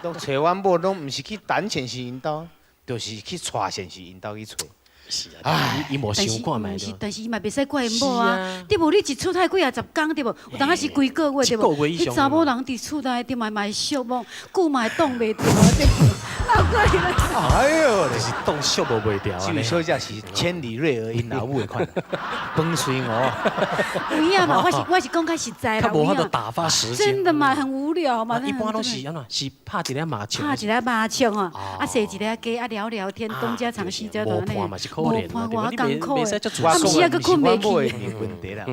攏揣阮某，攏毋是去陳先生𪜶兜，就是去蔡先生𪜶兜去揣。是啊，伊無但想看覓是毋是，但是伊嘛袂使怪𪜶某啊，對無？你一出太幾啊十工對無？有當時規個月對無？一個月以上。彼查某人佇厝內對嘛嘛會寂寞，久嘛會擋袂牢對無？哪有可能？哎喲，就是擋寂寞袂牢。這位小姐是千里瑞兒𪜶老母的款，飯隨我。有影嘛？我是講較實在啦。較無法度打發時間。真的嘛，很無聊嘛。一般攏是按怎？是拍一個麻將。拍一個麻將吼，啊，踅一个街啊，聊聊天，東家長西家短。無伴嘛是可憐，無伴偌艱苦的。我啊，毋是啊，閣睏袂去。問題啦。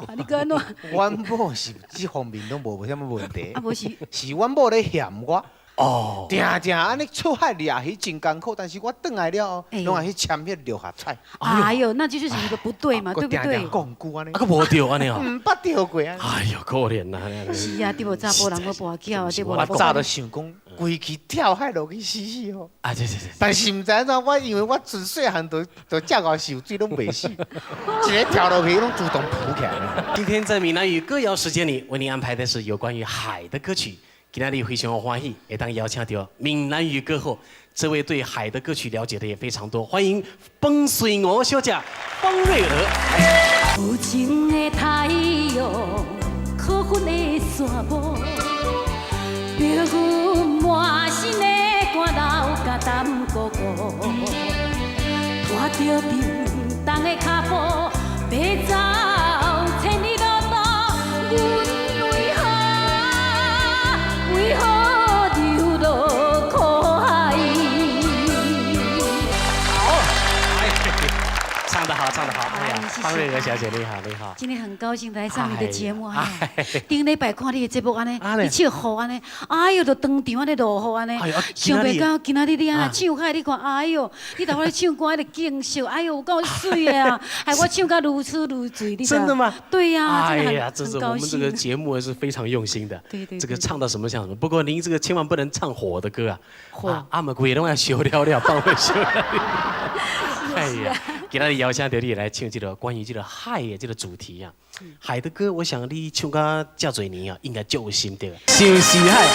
啊，你閣按怎？阮某是這方面攏無啥物問題。啊，無是。是阮某咧嫌我。哦。定定按呢出海掠魚真艱苦，但是我轉來了後，攏愛去簽彼六合彩。哎呦，那就是一個不對嘛，對不對？講句按呢。啊，閣無著按呢哦。毋捌著過啊。哎呦，可憐啊！是啊，對無？查埔人閣跋筊啊，對無？我早就想講，規氣跳海落去死死吼。啊，對對對。但是毋知按怎，我因為我自細漢就就食夠受水，攏袂死，一个跳落去攏自動浮起來。今天在閩南語歌謠時間裡，為您安排的是有關於海的歌曲。今仔日非常歡喜，會當邀請到閩南語歌后，這位對海的歌曲了解的也非常多，歡迎崩水鵝小姐方瑞娥。無情的太陽，可恨的沙漠，白雲滿身的汗流甲澹糊糊，拖著沉重的跤步，欲走千里路途，阮為何為何流落苦海？好，唱得好，唱得好！哎呀，方瑞娥小姐你好，你好。今天很高興來上你的節目，哎，頂禮拜看你的節目按呢，你唱雨按呢，哎喲，就當場按呢落雨按呢，想袂到今仔日你按呢唱海，你看，哎喲，你頭咧唱歌彼个景色，哎喲，有夠媠的啊，害我唱甲如痴如醉，你真的嗎？對呀，哎呀，這是我們這個節目是非常用心的，對對，這個唱到什麼像什麼。不過您這個千萬不能唱火的歌啊，火，阿媽規攏要燒了了，放會燒了。哎呀，今仔日邀請到你來唱這個關於這個海的這個主題啊，海的歌，我想你唱甲遮濟年啊，應該足有心得。相思海，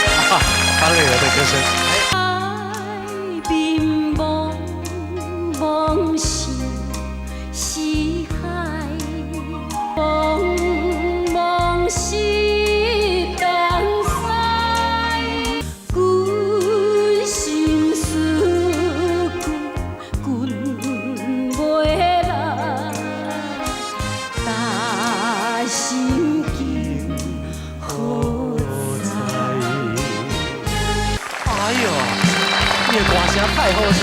方瑞娥的歌聲。海面茫茫相思海，茫茫是東西，阮心事阮阮袂來，但心境何在？哎呦，你的歌聲太好聽！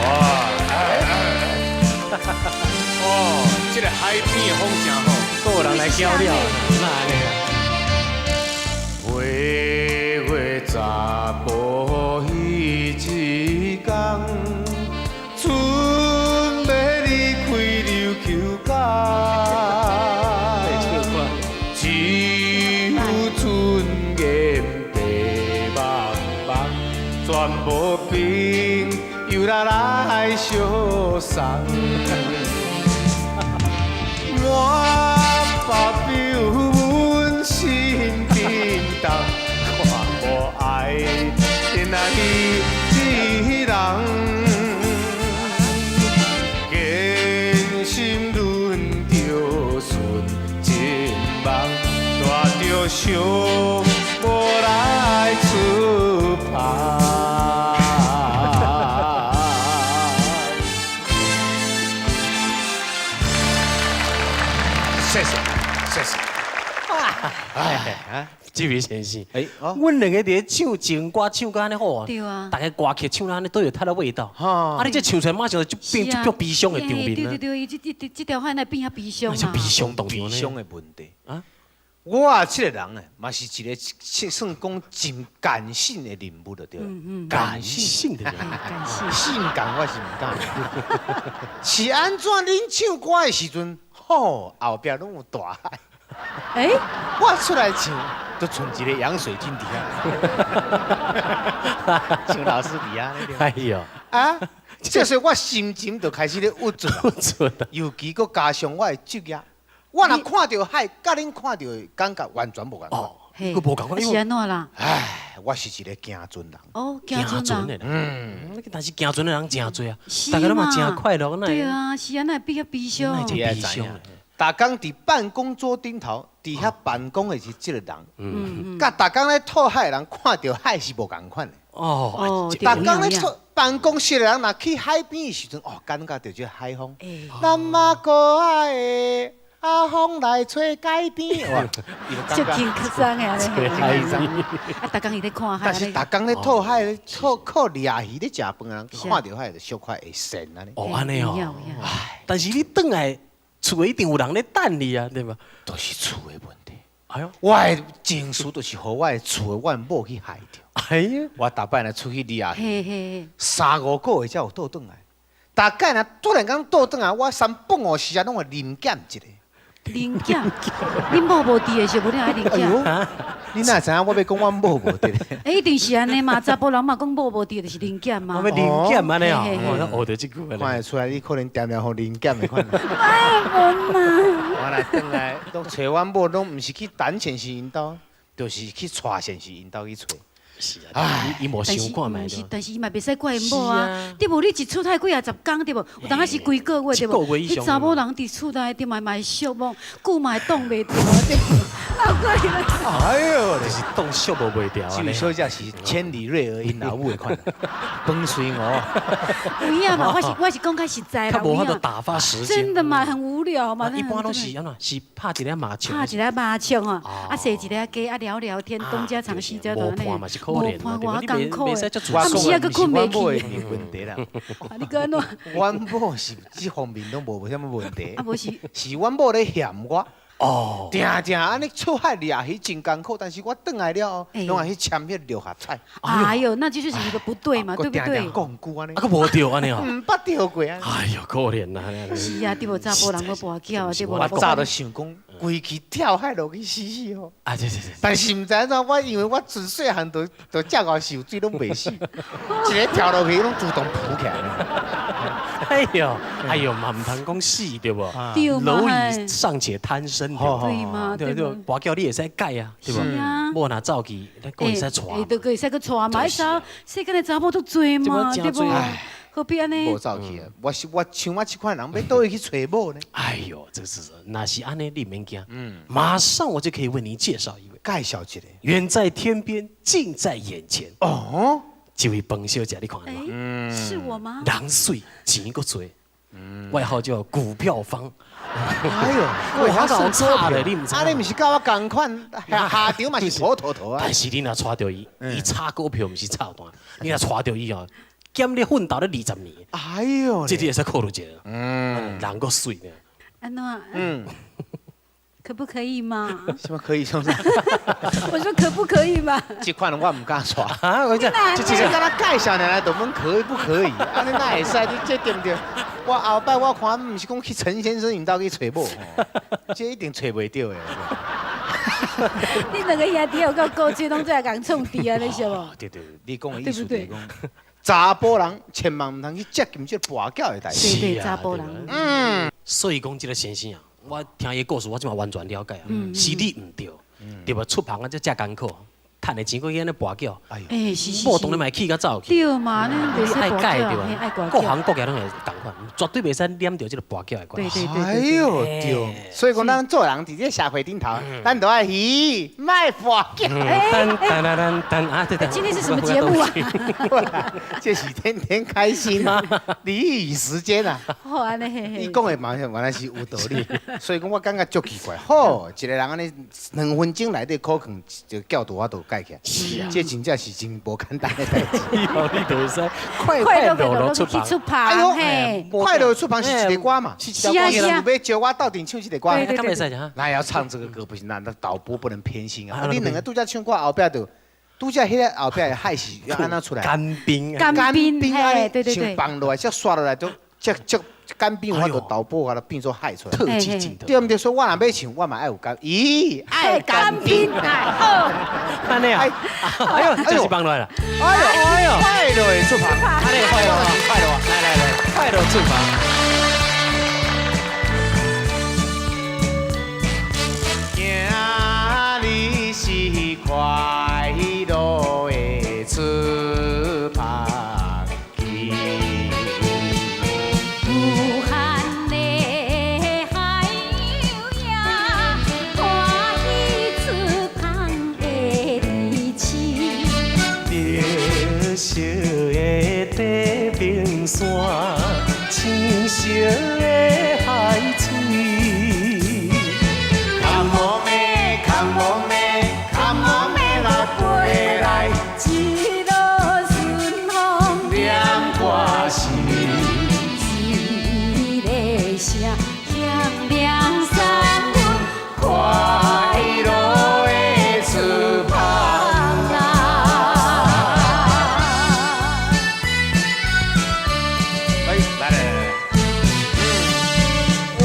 哇！哦，這個海邊的風真好，閣有人來叫了，哪按呢？花月查埔彼一工，准欲離開琉球港，只有春煙白茫茫，全無朋友來來相送。滿腹憂阮心沉重，看無愛的那一人，堅心輪著純情夢，帶著寂寞來出發。謝謝，謝謝。哎，這位先生，哎，阮兩個佇咧唱情歌，唱甲按呢好啊。對啊。逐个歌曲唱按呢都有它的味道。啊，你這唱出來，馬上就變就悲傷的場面。對對對，這這條漢來變較悲傷啊。悲傷，悲傷的問題啊。我啊，這個人呢，嘛是一個算講真感性的人物就對了。感性的人，感性。性感我是毋敢。是按怎恁唱歌的時陣，吼，後壁攏有大海。哎，我出來唱，都賰一个羊水晶佇遐，像老師佇遐。哎呦，啊，這時我心情就開始咧鬱卒，鬱卒。尤其閣加上我的職業，我若看著海，佮恁看著的感覺完全無仝款。哦，嘿，閣無仝款，是按怎啦？唉，我是一个行船人。哦，行船人的，嗯，但是行船的人真濟啊，是大家攏嘛真快樂，哪會對啊，是啊，哪會比較悲傷？哪會你愛知影，逐工佇辦公桌頂頭，佇遐辦公的是這個人，佮逐工咧討海的人看著海是無仝款的。哦，逐工咧坐辦公室的人，若去海邊的時陣，哦，感覺著這海風。南亞國愛的阿風來吹改變，哇，伊就足感覺輕鬆的吹海邊。啊，逐工伊咧看海。但是逐工咧討海咧，靠靠掠魚咧食飯的人，看著海就小可會神按呢。哦，按呢哦。但是你轉來厝一定有人咧等你啊，對吧？就是厝的問題。哎喲，我的情緒就是予我的厝的我的某去害著。哎呀，我逐擺若出去掠魚，三五個月才有倒轉來。大概若突然間倒轉來，我三不五時啊，攏會臨檢一下。臨檢？恁某無佇的時候，無你愛臨檢？你哪知影我欲講阮某無佇？欸，一定是按呢嘛，查埔人嘛講某無佇就是臨檢嘛。我欲臨檢按呢哦，我學著這句話。看會出來，你可能定定予臨檢的款。哎，無嘛。我來轉來，攏揣阮某，攏毋是去陳先生𪜶兜，就是去蔡先生𪜶兜去揣。是啊，伊無想看覓。但是伊嘛袂使怪𪜶某啊，對無？你一出海幾啊十工對無？有當時是規個月對無？彼查某人佇厝內對嘛嘛會寂寞，久嘛會擋袂牢對無？哎喲，就是擋寂寞袂牢。這位小姐是千里瑞兒𪜶老母的款，飯隨我。有影嘛？我是講較實在啦。較無法度打發時間。真的嘛，很無聊嘛。一般攏是按怎？是拍一个麻將。拍一個麻將啊，啊，踅一个街啊，聊聊天，東家長西家短。無伴嘛是可憐啊，無伴我艱苦的。我暗時還閣睏袂去。去。問題啦。你閣按怎？阮某是這方面攏無啥物問題。啊，無是。是阮某咧嫌我。哦，定定按呢出海掠魚真艱苦，但是我轉來了後，攏愛去簽彼六合彩。哎呦，那就是一個不對嘛，對不對？定定講句按呢，啊，閣無對按呢哦。毋捌對過啊。哎呦，可憐啊！是啊，對無查埔人閣跋筊啊，對無？我早就想講，規氣跳海落去死死吼。啊，對對對。但是毋知按怎，我因為我自細漢就就食夠受水，攏袂死，一个跳落去攏自動浮起來。哎呦，哎呦，嘛毋通講死對無？螻蟻尚且貪生，對嘛？對對，跋筊你會使改啊，對無？某若走去，你閣會使娶。欸，閣會使閣娶嘛？彼查世間的查某足濟嘛，對無？何必按呢？無走去啊！我是我像我這款人，欲佗位去揣某呢？哎呦，這是若是按呢，你免驚。馬上我就可以為你介紹一位，介紹一個，遠在天邊，近在眼前。哦，這位彭小姐，你看嘛？是我嗎？人媠，錢閣濟，外號叫股票方。哎呦，我搞錯了，你毋知？啊，你毋是佮我仝款，下場嘛是妥妥妥啊。但是你若娶著伊，伊炒股票毋是炒單，你若娶著伊哦，減你奮鬥咧20年。哎呦，這你會使考慮一下。人閣媠呢。按怎？可不可以嘛？什麼可以？什麼？我說可不可以嘛？這款我毋敢娶。啊，我這這這敢若介紹爾，就問可以不可以？按呢哪會使？你這對毋對？我後擺我看毋是講去陳先生𪜶兜去揣某，這一定揣袂著的。你兩個兄弟有夠古錐，攏在共創治按呢是無？對對，你講的意思就是講，查埔人千萬毋通去接近這跋筊的代誌。對對，查埔人。所以講這个先生啊，我聽伊故事，我這馬完全了解啊。是你毋對，對無？出旁啊，這遮艱苦，趁的錢閣去按呢跋筊。欸，是是。某當然嘛會氣甲走去。對嘛，你袂使愛改對吧？各行各業攏會仝款，絕對袂使染著這个跋筊的關係。對對對。哎喲，對。所以講，咱做人佇這社會頂頭，咱都愛魚，莫跋筊。噔噔噔噔啊！對對。今天是什麼節目啊？這是天天開心啊，俚語時間啊。好按呢，嘿嘿。你講的嘛原來是有道理，所以講我感覺足奇怪。好，一個人按呢2分鐘內底可能就叫度我都改起來。是啊。這真正是真無簡單的代誌。以後你就會使快快樂樂出旁。哎喲，快樂出旁是一个歌嘛？是啊是啊。欲招我鬥陣唱這個歌。對對對。那要唱這個歌不行，那導播不能偏心啊！你兩个拄才唱歌後壁就，拄才彼个後壁的海是要按怎出來？乾冰。乾冰按對對對。像放落來，才刷落來，就這這乾冰有法度導播共伊變做海出來。特技鏡頭。對毋對？所以我若欲唱，我嘛愛有乾，咦，愛乾冰。好。按呢啊！哎呦，這是放落來了。哎呦哎呦，快樂出旁，按呢快樂快樂，來來來，快樂出旁。今日是翅膀去。武漢的海洋呀，歡喜翅膀的離去。白色的地平線，青色的海水。 Kamome kamome kamome 來飛來，一路順風，念歌詞。一個聲響亮送阮快樂的翅膀啊！哎，來來來來，哦，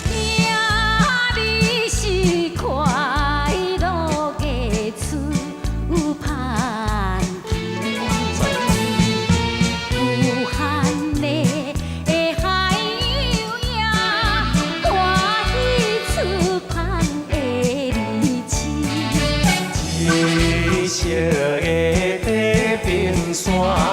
聽你是快樂的翅膀去，武漢的海洋呀，歡喜翅膀的離去。紫色的地平線。